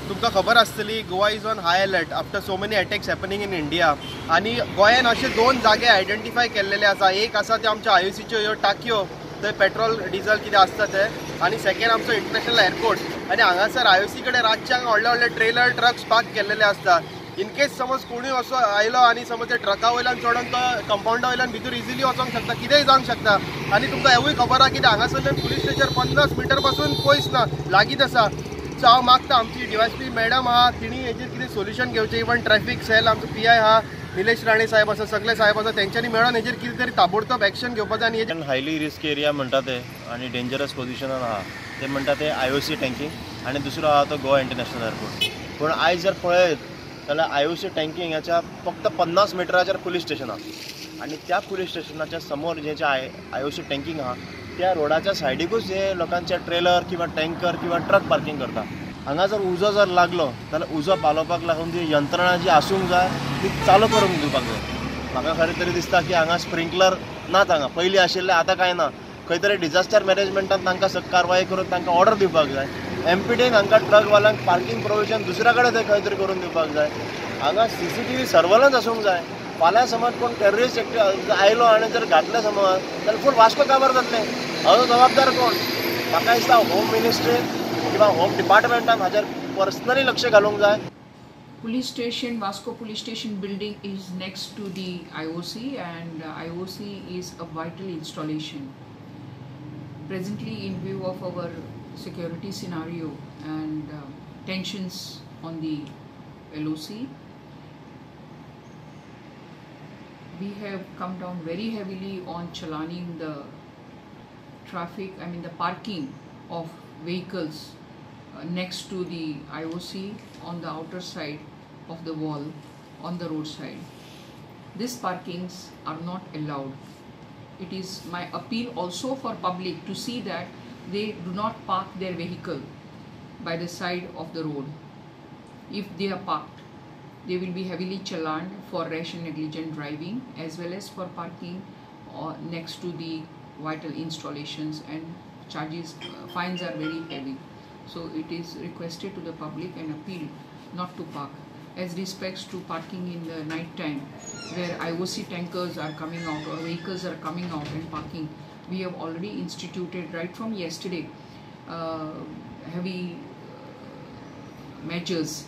तुमकां खबर आसतली Goa is on high alert after so many attacks happening in India. आनी गोंयान अशे दोन जागे आयडेंटिफाय केल्लेले आसा. एक आसा ते आमच्या आय ओ सीच्यो ह्यो टाकयो, थंय पेट्रोल डिझल कितें आसता ते, आनी सेकंड आमचो इंटरनॅशनल एअरपोर्ट. आनी हांगासर आय ओ सी कडेन रातच्या व्हडले व्हडले ट्रेलर ट्रक्स पार्क केल्लेले आसता. इन केस समज कोणूय असो आयलो आनी समज ते ट्रका वयल्यान चडोन तो कंपाउंडा वयल्यान भितर इजिली वचोंक शकता, कितेंय जावंक शकता. आनी तुमकां हेवूय खबर आहा की हांगासरल्यान पुलीस स्टेशन 50 मिटर पासून पयस ना, लागींच आसा. सो हांव मागता आमची डीवायएसपी मॅडम आहा, तिणी हेजेर कितें सोल्युशन घेवचें. इवन ट्रॅफिक सेल आमचो पीआय आहा, निलेश राणे साहेब आसा, सगळे साहेब आसा, तेंच्यांनी मेळोन हेजेर कितें तरी ताबडतोब एक्शन घेवपाचें आनी हेजेर हायली रिस्क एरिया म्हणटा ते आनी डेंजरस पोजिशनान आहा ते म्हणटा ते आय ओ सी टँकींग आनी दुसरो आहा तो गोवा इंटरनॅशनल एअरपोर्ट. पूण आयज जर पळयत जाल्यार आय ओ सी टँकिंगाच्या फक्त 50 मिटराचेर पुलीस स्टेशन आहा आनी त्या पुलीस स्टेशनाच्या समोर जे जे आय ओ सी टँकींग आहा त्या रोडाच्या सायडीकूच हे लोकांचे ट्रेलर किंवा टँकर किंवा ट्रक पार्किंग करता. हांगा जर उजो जर लागलो जाल्यार उजो पालोवपाक लागून जी यंत्रणा जी आसूंक जाय ती चालू करूंक दिवपाक जाय. म्हाका खरें तरी दिसता की हांगा स्प्रिंकलर नात, हांगा पयलीं आशिल्ले, आतां कांय ना. खंय तरी डिझास्टर मॅनेजमेंटान तांकां कारवाय करून तांकां ऑर्डर दिवपाक जाय. एमपीडीन हांकां ट्रकवाल्यांक पार्किंग प्रोविजन दुसऱ्या कडेन थंय खंय तरी करून दिवपाक जाय. हांगा सीसीटीव्ही सर्वलन्स आसूंक जाय. फाल्यां समज कोण टेररिस्ट आयलो आनी जर घातले समज जाल्यार फूल वास्को काबार जातलें. हाजो जबाबदार कोण? म्हाका दिसता होम मिनिस्ट्रीन किंवा होम डिपार्टमेंटान हाजेर पर्सनली लक्ष घालूंक जाय. Police station, Vasco Police Station building is next to the IOC, and IOC is a vital installation. Presently, in view of our security scenario and tensions on the LOC, we have come down very heavily on chalaning the traffic, I mean the parking of vehicles next to the IOC on the outer side of the wall on the roadside. These parkings are not allowed. It is my appeal also for public to see that they do not park their vehicle by the side of the road. If they are parked, they will be heavily challaned for rash and negligent driving as well as for parking next to the vital installations, and charges, fines are very heavy. So it is requested to the public and appealed not to park. As respects to parking in the night time, where IOC tankers are coming out or vehicles are coming out and parking, we have already instituted right from yesterday heavy measures.